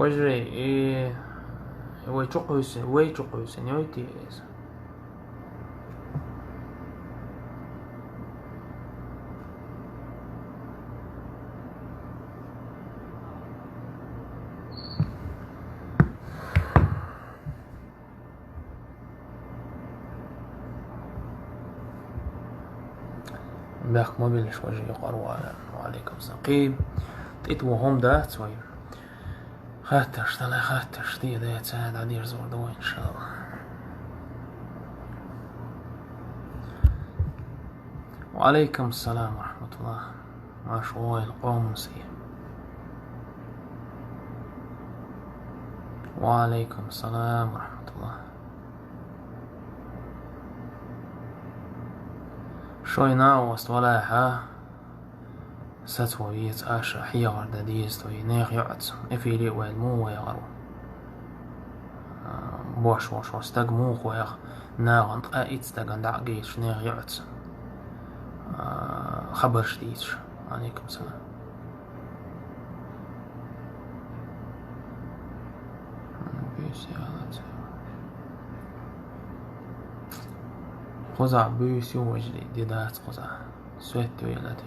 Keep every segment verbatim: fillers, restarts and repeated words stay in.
Вежарий, и вай чукхуьйсу, вай чукхуьйсу, йойтий иза. Бехк ма биллаш, вежарий, юкъара валар. Ва Ӏалайкум салам. Кхин тӀе ваха хӀума дац вай. Хаттарш, дале хаттарш, де, де, цаӀ дӀадерзор ду вай, иншаллахӀ. Ва Ӏалайкум салам ва рахьматуллахӀ. Маша, вай къоман сий. Ва Ӏалайкум салам ва рахьматуллахӀ. Шоай наӀост валахьа, сацо веца аша хьехар дан деза тхо, нехан йоӀаца. Эфире а ваьлла муха вагӀар ву? А, бош волча стага муха вагӀа, нахана ткъаь итт стагана дӀа а гайташ, нехан йоӀаца, а, хабарш дийцаш. Ва Ӏалайкум салам. Буьйса ялац. Кхузахь буьйса ю, вежарий, де дац кхузахь. Свет ю ялатин.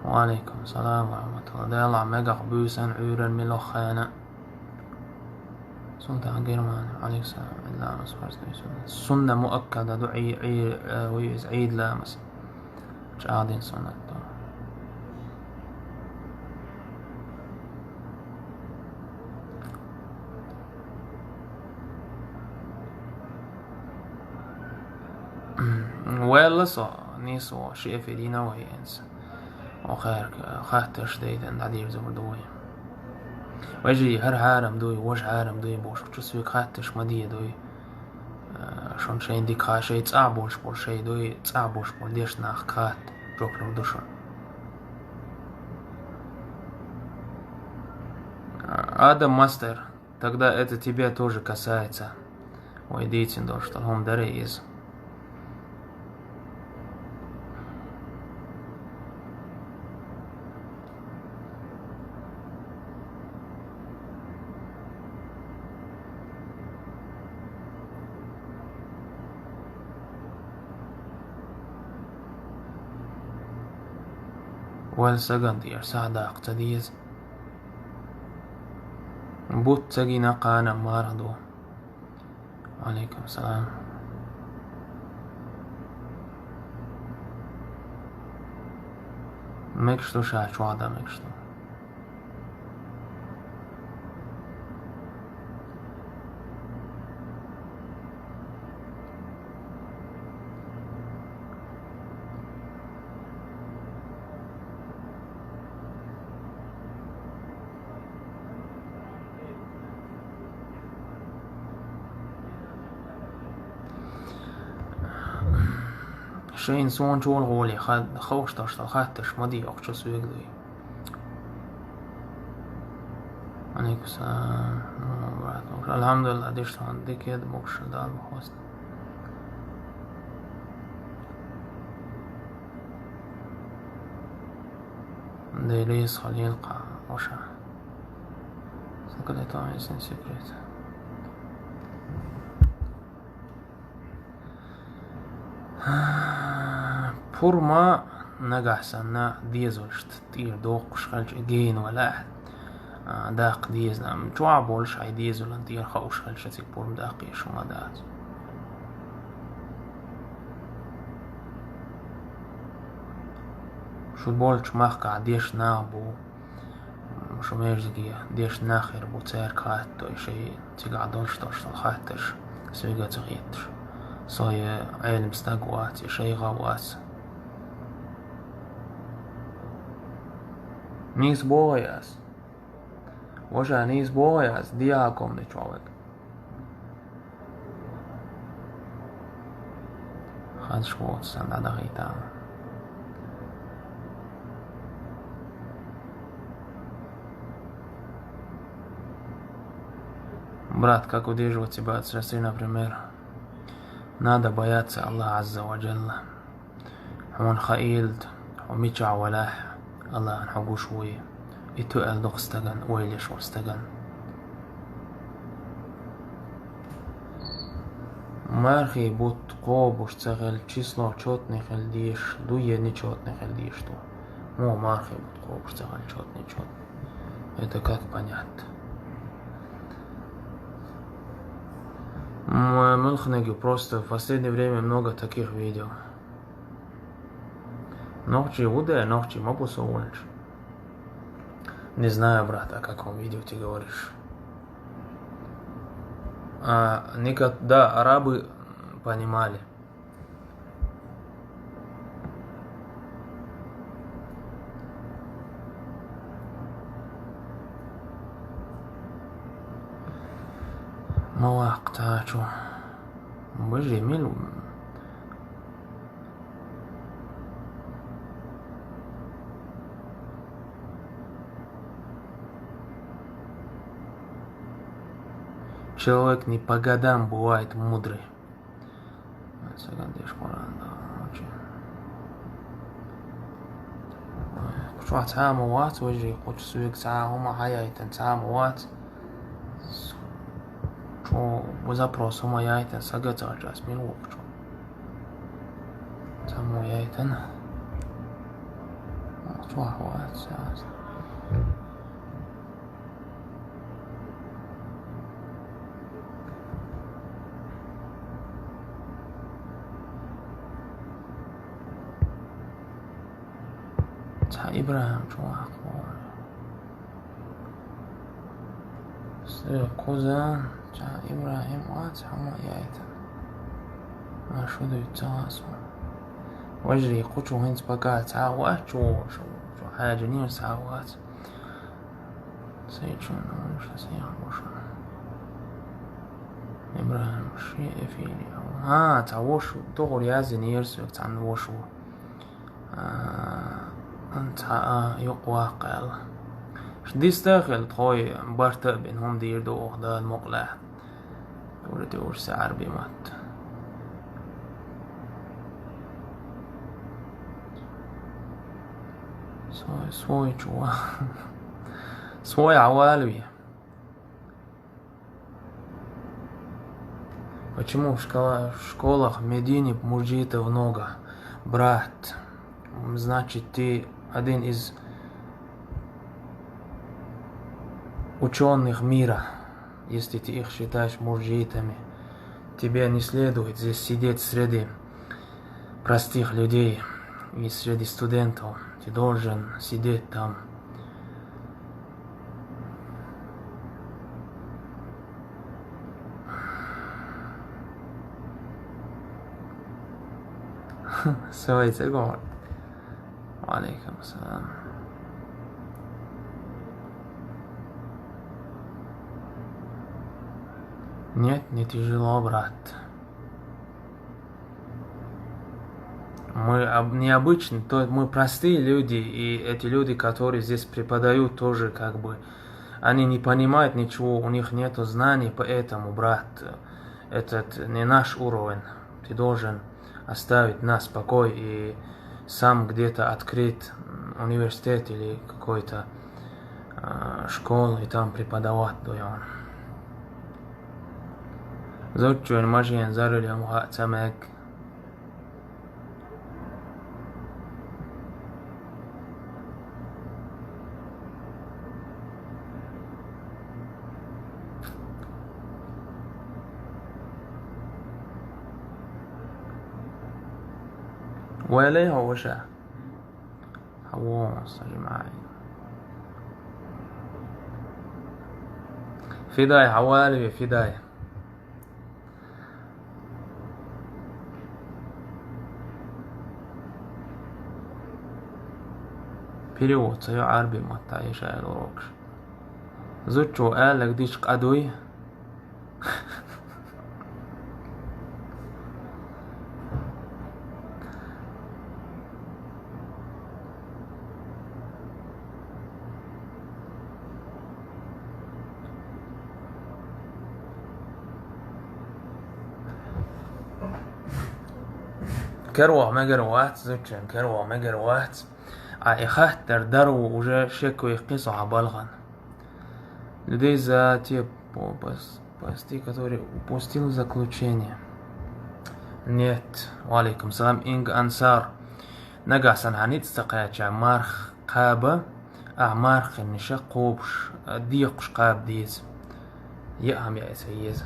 Ва Ӏалайкум салам ва рахьматуллахӀ. Делахь мегах буьйсан Ӏуьйран мила хана. Суннат Германия, Ӏалайкум салам, Ӏийд ламаз фарз ду суннат. Сунна муаккада ду Ӏий-, Ӏий-, э, вуй иза Ӏийд ламаз. ЧӀагӀдина суннат ду. Ваьлла со, нийсо, ши эфир йина вай хӀинца. Оха хаттарш дайтан дӀадирзор ду вай. Вежарий, хӀара хьарам дуй, важа хьарам дуй бохуш, чу соьга хаттарш ма де дуй. Э, шун шайн дика ха-, шайн цӀа болуш болу шайн дуй, цӀа болуш болу дешна нах кхатта жоп лур ду шуна. Адам Мастер, тогда это тебя тоже касается. Вай дийцина долуш долу хӀума дарий иза. Ваьлла сагана тӀера сахьдаккха ца деза. Бутт ца гина кхана марха ду. Ва Ӏалайкум салам. Мегаш ду ша чохь дан, мегаш ду. Шайна суна чула гӀоле ха-, ховш долуш долу хаттарш ма дийоккхучу соьга дуй. Алейкум салам. Алхьамдулиллах, диш тхан дикеда, могушалла Дала ма хьоста. Делис халил кха, оша. Сакалетон, если секрет. Пурма нагахь санна дезалшта тӀера доккхуш хилча, гена валахь, а, даккха дезна. Чохь болуш хьайн дезалан тӀера хууш хилча, цига пурма даккха еш хӀума дац. Шу болчу махкахь дешна нах бу. Шу междиге дешна нах хир бу, цаьрга хаттой, шайн цигахь долуш долуш долу хаттарш соьга ца хетташ. Со я Ӏелам стаг вац, я шайга вац. Нийса боху ас. Ваша, нийса боху ас, диа комнате чохь вега. Хадаш воцу сан дӀадахийтахьа. Брат, как удерживать себя от страсти, например? Надо бояться Аллаха Азза ва Джалла. Хьуна хаийла, хьо мичахь валахь, Аллахьна хьо гуш вуй. И тоьал дукха стагана, ойла еш волу стагана. Мархий бутт кхобуш ца хилла, число чётный хила дезаш ду, е нечётный хила дезаш ду? Муха мархий бутт кхобуш ца хилла, чётный, нечётный? Это как понять? М, муьлханиг ю, просто в последнее время много таких видео. Нохчий ву де, нохчий ма бу со волчу. Не знаю, брат, о каком видео ты говоришь. А, никак, да, арабы понимали. Ма ваккха цхьа чу. Боже, мил. Человек не по годам бывает мудрый. Саган деш Къуръан, да, очень. Ой, кху чохь цхьа а ма вац, вежарий, кху чу соьга цхьа а хӀума хьаяйтина цхьа а ма вац. Чу запрос хӀума яйтина, сага ца хьачас мила ву кху чу. Цхьа а ма яйтина. Чохь вац, яц. Цхьа ИбрахӀим чу ваккха вара. Сан кхуза цхьа ИбрахӀим вац, хӀума яйтина. Ма шу дуьйцу ца вац ву. Вежарий, кху чу хӀинца пока цхьа а вац, чу, чу, чу хьаьжа нера цхьа а вац. Сайн чу нуша сайн хьан вуша. ИбрахӀим ши эфири. А, цхьа вуш, тохур яздинера соьга цхьанна вуш ву. А, цхьа а юкъ ваккха аьлла. Ш диста а хилла, тхой барта а бина, хӀума дийр ду оха Дала мукъ лаьхьа. Ура тӀе уьш сан Ӏарби матта. Свой, свой чу ва-, свой Ӏавалви. Почему в школа-, в школах Медини мурджитов много? Брат, м, значит, ты один из учёных мира, если ты их считаешь мурджитами. Тебе не следует здесь сидеть среди простых людей и среди студентов. Ты должен сидеть там. Савай цагон. Ва алейкум салам. Нет, не тяжело, брат. Мы об-, необычны, то есть мы простые люди, и эти люди, которые здесь преподают, тоже как бы, они не понимают ничего, у них нету знаний, поэтому, брат, этот не наш уровень. Ты должен оставить нас в покое и сам где-то открыть, м, университет или какой-то, а, школу и там преподавать, дуй хьуна. Зудчун машен за рулем хаа ца мег. Вайлай хьо ваша? Хьо вон, сан жимаӀин. Фидай, хьо валаве, фидай. Перевод ца йо Ӏарби маттахь, иша аьлла урокаш. Зудчо аьлларг дича къа дуй? Караваха мегар вац, зудчун караваха мегар вац. А и хаттар дар ву уже шек вайккхи со хьа балган. Людей за те по-, пос-, пости, который упустил заключение. Нет. Ва алейкум салам, Инг Ансар. Нагахь сан хьа ницкъ ца кхаьча марх кхаба, ахь марх кхинниша кхобуш, декхуш кхаба деза. Яа хӀама яа ца еза.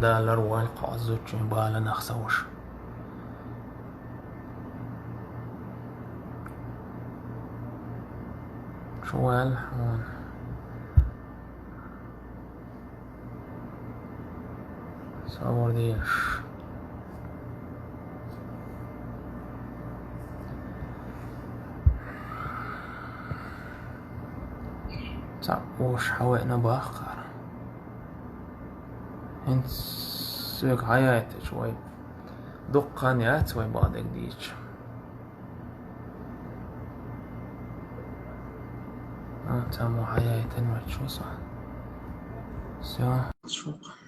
Дала ларвойла кху зудчун бала нах ца вуш. Шу ваьлла хьуна. Сабур делаш. Цхьаъ вовшах хьавеана бахкара. ХӀинца соьга хьаяйтача вай дуккха хан яц вай бакъдерг дийцача. А, цхьаммо хьаяйтина вац шу со. Всё. Шукра.